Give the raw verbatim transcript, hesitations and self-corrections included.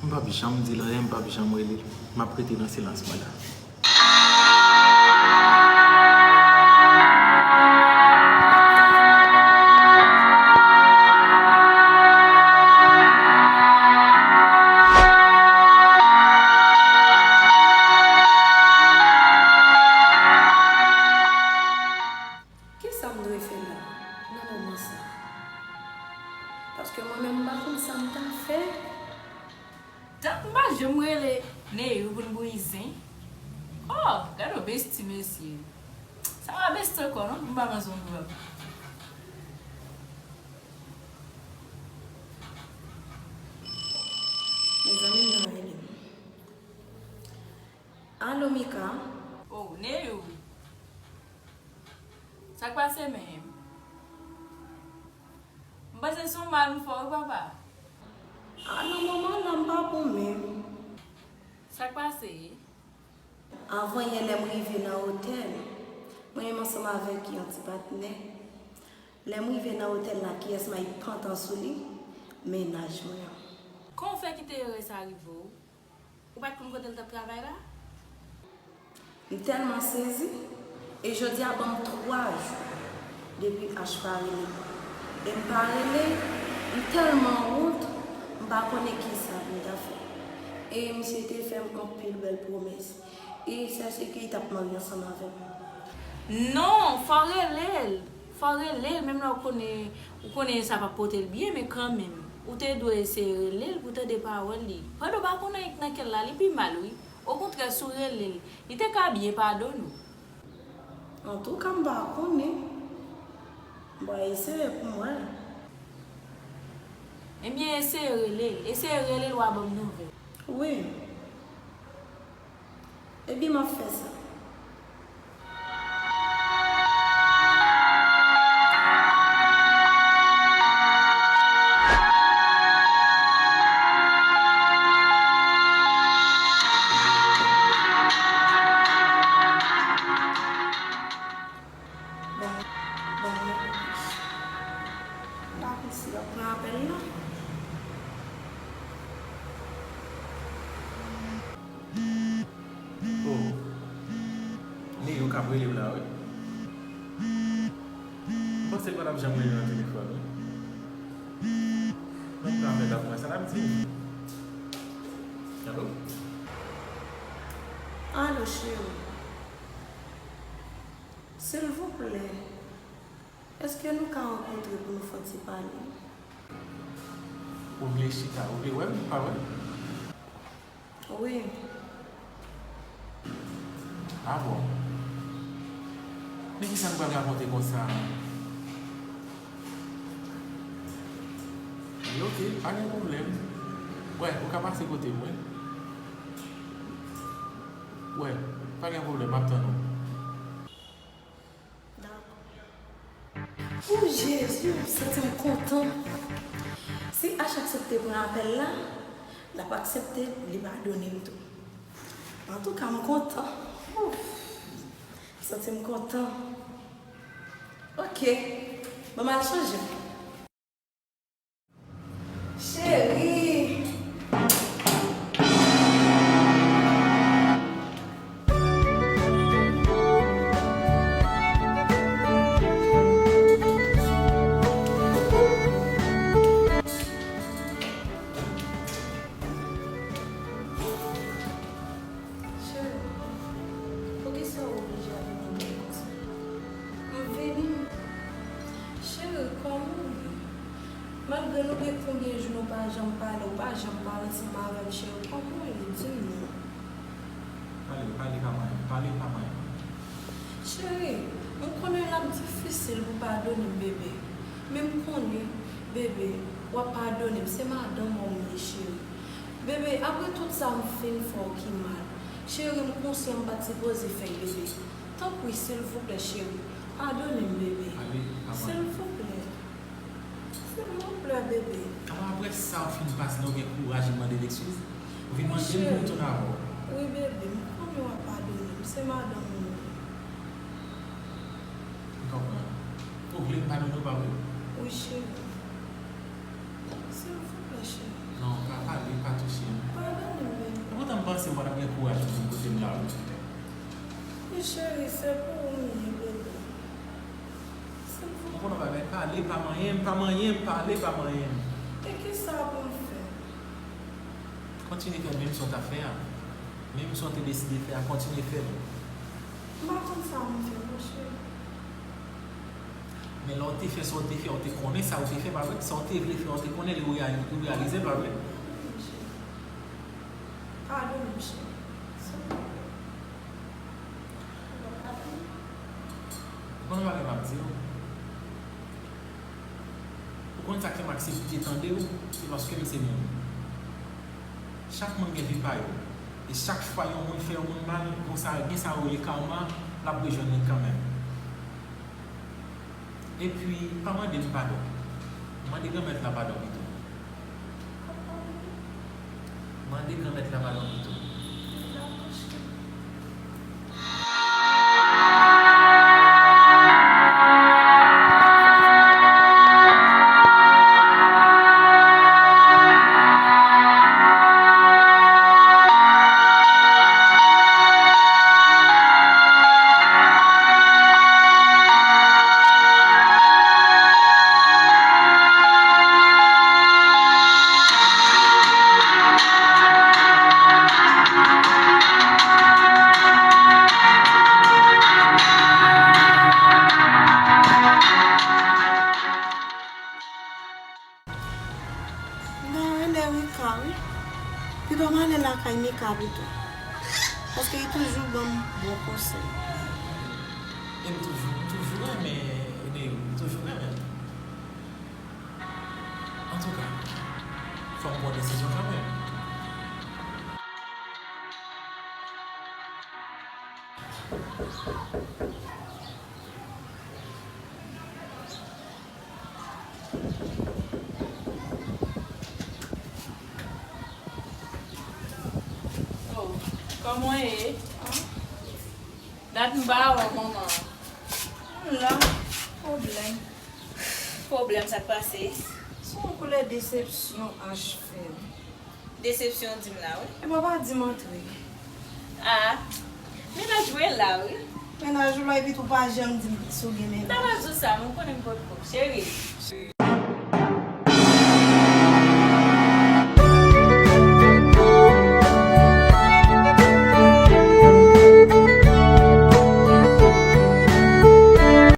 M p ap janm di l anyen, m p ap janm rele l. M ap rete nan silans mwen la. Kisa m dwe fè la, nan moman sa? Paske mwen menm m pa konn sa m ta fè. Dat m pa janm rele Neyou pou n bouyi zen. Oh, gade yon besti mesye. Sa pa besti ankò non, m pa panse yon pwoblèm. Mezanmi, m nan rele m. Alo, Mika? Oh, Neyou. Sa k pase menm? M panse se yon mal m fè w wi, papa. Ah non, manman, non, m pa bon menm. Sa k pase? Avan yè, lè m rive nan otèl, mwen menm ansanm avèk yon ti patnè. Lè m rive nan otèl la, kiyès m ay pantan sou li? Mennaj mwen an. Kòman w fè kite erè sa rive w? Ou pa t konn kote l t ap travay la? M tèlman sezi, e jodi a ban m twa jou depi H pa rele m. E m pa rele, m tèlman wont, m pa konnen kisa pou m ta fè. E misye te fè m anpil bèl pwomès. E sèske li t ap marye ansanm avè m. Non, fò w rele l. Fò w rele l, menm lè w konnen, ou konnen sa p ap pote l byen, men kanmenm, ou te dwe eseye rele l pou w tande pawòl li. Pandan w pa konnen nan kè l la, li pi mal, wi. Okontrè, si w rele l, li te ka byen padone w. Antouka, m pa konnen. M pral eseye pou m wè. Ebyen, eseye rele l. Eseye rele l, w a ban m nouvèl. Wi. Ebyen, m ap fè sa. Bon, bon, mwen pa konn si l ap pran apèl la. Oh. Neyou k ap rele m la, wi. M panse l pa t ap janm rele nan telefòn, wi. Mwen pran apèl la pou mwen, sa l ap di? Alo? Alo, cheri. Silvouplè, èske nou ka rankontre pou nou fè yon ti pale? Ou vle chita, ou vle wè m, pa vre? Wi. Ah bon? Men kisa nou pral rakonte konsa? Li oke, pa gen pwoblèm. Wè, ou ka pase kote m, wi. Wè, pa gen pwoblèm, m ap tann ou. Dakò. O Jezi, m santi m kontan. Si H aksepte pran apèl la, l ap aksepte, li padone m tou. Antouka, m kontan. Ouf. M santi m kontan. Oke. Bon, m al chanje. Cheri. Cheri, poukisa w oblije ap vini byen konsa? M vini. Cheri, kòman w ye? Malgre nou gen konbyen jou nou pa janm pale, ou pa janm pale ansanm avè m, cheri, kòman w ye? Di m non. Pale, pale, pa manyen, pale, pa manyen. Cheri, m konnen l ap difisil pou w padone m, bebe. Men m konnen, bebe, w ap padone m. Se madanm ou m ye, cheri. Bebe, apre tout sa m fin fè w ki mal, cheri, m konsyan m pa t sipoze fè l, bebe. Tanpri, silvouplè, cheri, padone m, bebe. Pale, pa manyen. Silvouplè. Silvouplè, bebe. Apa, apre sa w fin pase la, ou gen kouraj vin mande m eskiz? Ou vin mande m pou m tounen avè w? Wi, bebe, m konnen w ap padone m. Se madanm ou m ye. M konprann. Ou vle m padone w, pa vre? Wi, cheri. Silvouplè, cheri. Non, pa pale, pa touche m. Pa Panse m pa t ap gen kouraj pou m kote m la wi. Men cheri, se pou ou m ye, bebe. Silvouplè. Ou konn yon bagay, pale pa manyen m, pa manyen m, pale pa manyen m. E kisa pou m fè? Kontinye fè menm sa w t ap fè a. Menm sa w te deside fè a, kontinye fè l. M pa konn sa m fè, monchè. Men lè w te fè sa w te fè, w te konnen sa w te fè, pa vre? Sa w te vle fè, w te konnen li, ou reali-, ou reyalize l, pa vre? Padone m, cheri. Ou konn yon bagay m ap di w? Ou konn sa k fè m aksepte tande w? Se paske m se moun. Chak moun gen vi pa yo. E chak fwa yon moun fè yon moun mal, gon sa, gen sa yo rele karma, l ap rejwenn li kanmenm. Epi, pa mande m padon. Mande Granmèt la padon pito. Mande Granmèt la padon pito. M ta rele Mika, wi. Pito m ale lakay Mika pito. Paske li toujou ban m bon konsèy. E m toujou, m toujou renmen Neyou, m toujou renmen l. Antouka, fò m pran desizyon kanmenm. Oh, kòman w ye? Dat m pa wè w, manman. M la, pwoblèm. Pwoblèm, sa k pase? Se yon koulè desepsyon, H F M. Desepsyon w di m la, wi. Epa, pa di m antre. A, mennaj mwen la, wi. Mennaj ou la, epi tou pa janm di m si w gen mennaj. M ta pral di w sa, men w konnen m potko, cheri.